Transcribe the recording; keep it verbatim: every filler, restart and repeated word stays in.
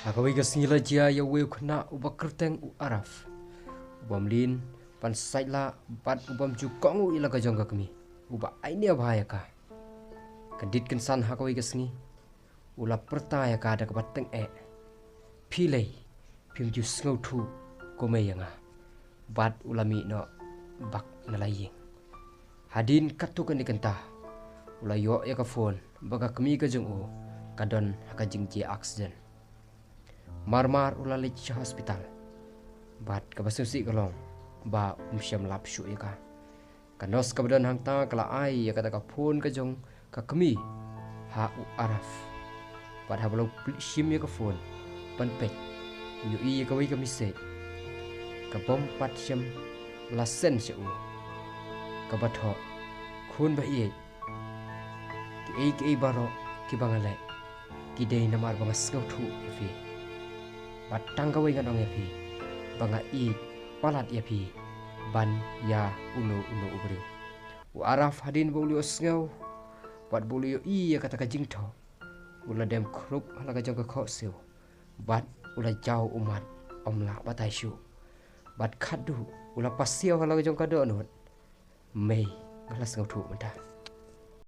Ha kawei ka sngi la jia ïa uwei u khynnah uba kyrteng u Araf, uba mlien, ban sait lah bad uba mju kong u ïa la ka jong ka kmie, uba ai nia bha ïa ka. Ka dit kynsan ha kawei ka sngi u la pyrta ïa ka da kaba teng eh, phi lei, phim ju sngewthuh kumne ïa nga. Bad u la mih noh bak na la ïing. Hadien katto katne kynta u la ïoh ïa ka phone ba ka kmie ka jong u ka don ha ka jingjia accident. Mar mar u la leit sha hospital, bad kaba sngewsih ka long ba um shym lap shuh ïa ka. Ka nurse kaba don hangta ka la ai ïa kata ka phone ka jong ka kmie ha u Araf. Bad haba la u plie shim ïa ka phone ban peit, u ïohi ïa kawei ka message ka bym pat shym la send sha u, kaba thoh: Khun ba ïeit, kiei kiei baroh kiba nga leh ki dei namar ba nga sngewthuh ïa phi. Bad tang kawei ngan ong ïa phi, ba nga ïeit palat ïa phi ban ïa uno uno u briew. U Araf hadien ba u la ïohsngew bad ba u la ïohi ïa kata ka jingthoh, u la dem khrup ha la ka jong ka khohsiew bad u la jaw ummat, um lah batai shuh. Bad khatduh u la pasiaw ha la ka jong ka dohnud: Mei, nga la sngewthuh mynta.